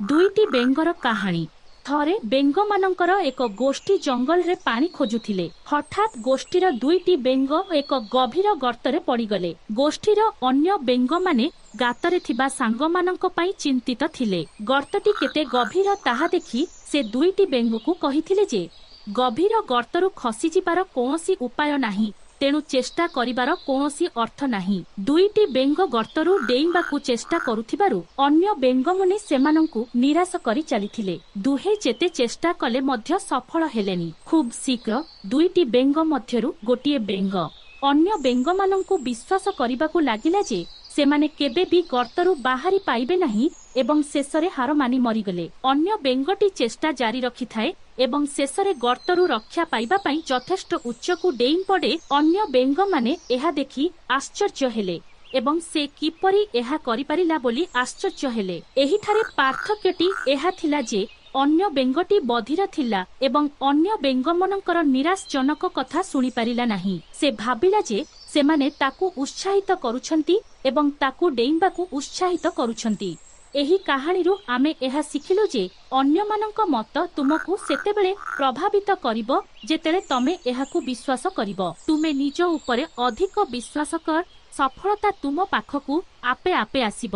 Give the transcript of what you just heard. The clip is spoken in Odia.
ଦୁଇଟି ବେଙ୍ଗର କାହାଣୀ। ଥରେ ବେଙ୍ଗମାନଙ୍କର ଏକ ଗୋଷ୍ଠୀ ଜଙ୍ଗଲରେ ପାଣି ଖୋଜୁଥିଲେ। ହଠାତ୍ ଗୋଷ୍ଠୀର ଦୁଇଟି ବେଙ୍ଗ ଏକ ଗଭୀର ଗର୍ତ୍ତରେ ପଡ଼ିଗଲେ। ଗୋଷ୍ଠୀର ଅନ୍ୟ ବେଙ୍ଗମାନେ ଗାତରେ ଥିବା ସାଙ୍ଗମାନଙ୍କ ପାଇଁ ଚିନ୍ତିତ ଥିଲେ। ଗର୍ତ୍ତଟି କେତେ ଗଭୀର ତାହା ଦେଖି ସେ ଦୁଇଟି ବେଙ୍ଗକୁ କହିଥିଲେ ଯେ ଗଭୀର ଗର୍ତ୍ତରୁ ଖସିଯିବାର କୌଣସି ଉପାୟ ନାହିଁ, ତେଣୁ ଚେଷ୍ଟା କରିବାର କୌଣସି ଅର୍ଥ ନାହିଁ। ଦୁଇଟି ବେଙ୍ଗ ଗର୍ତ୍ତରୁ ଡେଇଁବାକୁ ଚେଷ୍ଟା କରୁଥିବାରୁ ଅନ୍ୟ ବେଙ୍ଗମାନେ ସେମାନଙ୍କୁ ନିରାଶ କରି ଚାଲିଥିଲେ। ଦୁହେଁ ଯେତେ ଚେଷ୍ଟା କଲେ ମଧ୍ୟ ସଫଳ ହେଲେନି। ଖୁବ୍ ଶୀଘ୍ର ଦୁଇଟି ବେଙ୍ଗ ମଧ୍ୟରୁ ଗୋଟିଏ ବେଙ୍ଗ ଅନ୍ୟ ବେଙ୍ଗମାନଙ୍କୁ ବିଶ୍ୱାସ କରିବାକୁ ଲାଗିଲା ଯେ ସେମାନେ କେବେ ବି ଗର୍ତ୍ତରୁ ବାହାରି ପାଇବେ ନାହିଁ ଏବଂ ଶେଷରେ ହାର ମାନି ମରିଗଲେ। ଅନ୍ୟ ବେଙ୍ଗଟି ଚେଷ୍ଟା ଜାରି ରଖିଥାଏ ଏବଂ ଶେଷରେ ଗର୍ତ୍ତରୁ ରକ୍ଷା ପାଇବା ପାଇଁ ଯଥେଷ୍ଟ ଉଚ୍ଚକୁ ଡେଇଁ ପଡ଼େ। ଅନ୍ୟ ବେଙ୍ଗମାନେ ଏହା ଦେଖି ଆଶ୍ଚର୍ଯ୍ୟ ହେଲେ ଏବଂ ସେ କିପରି ଏହା କରିପାରିଲା ବୋଲି ଆଶ୍ଚର୍ଯ୍ୟ ହେଲେ। ଏହିଠାରେ ପାର୍ଥକ୍ୟଟି ଏହା ଥିଲା ଯେ ଅନ୍ୟ ବେଙ୍ଗଟି ବଧିର ଥିଲା ଏବଂ ଅନ୍ୟ ବେଙ୍ଗମାନଙ୍କର ନିରାଶଜନକ କଥା ଶୁଣିପାରିଲା ନାହିଁ। ସେ ଭାବିଲା ଯେ ସେମାନେ ତାକୁ ଉତ୍ସାହିତ କରୁଛନ୍ତି ଏବଂ ତାକୁ ଡେଇଁବାକୁ ଉତ୍ସାହିତ କରୁଛନ୍ତି। ଏହି କାହାଣୀରୁ ଆମେ ଏହା ଶିଖିଲୁ ଯେ ଅନ୍ୟମାନଙ୍କ ମତ ତୁମକୁ ସେତେବେଳେ ପ୍ରଭାବିତ କରିବ ଯେତେଳେ ତମେ ଏହାକୁ ବିଶ୍ୱାସ କରିବ। ତୁମେ ନିଜ ଉପରେ ଅଧିକ ବିଶ୍ୱାସ କର, ସଫଳତା ତୁମ ପାଖକୁ ଆପେ ଆପେ ଆସିବ।